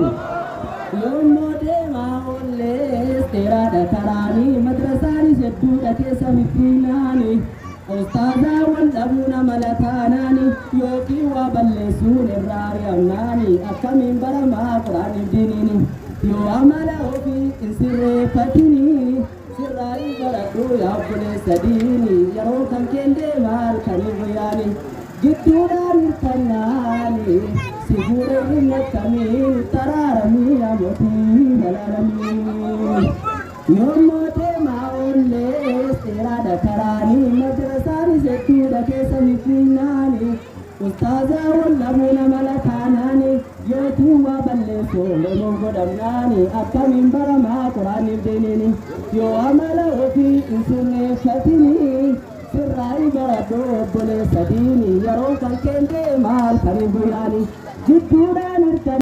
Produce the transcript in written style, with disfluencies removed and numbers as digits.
Yoommoo deemaa oollees dheeraadha karaanii, madrasaanis hedduudha keessa fiffiinaani. Ustaazaa wal dhabuun amala taanaani, yookiin waa balleessuun irraa ari'amnaani, akkamiin baramaa quraaniif diiniini? Yoo amala ofii hin sirreeffatini, sirraa'ii baradhu yaa obboleessa diini. Yeroo kan keen deemaa halkanii guyyaani, gidduudhaan hirkannaani, si fuudhee hin akkamiin taraaramii yaa mootii alaalamii. Yoommoo deemaa oollees dheeraadha karaanii, madrasaanis hedduudha keessa fiffiinaani. Ustaazaa wal dhabuun amala taanaani, yookiin waa balleessu Oromoo godhamnaani, akkamiin baramaa quraaniif diiniini? Yoo amala ofii hin sirreeffatini, sirraa'ii baradhu obboleessa diini. Yeroo kan keen deemaa halkanii guyyaani, gidduudhaan hirkan.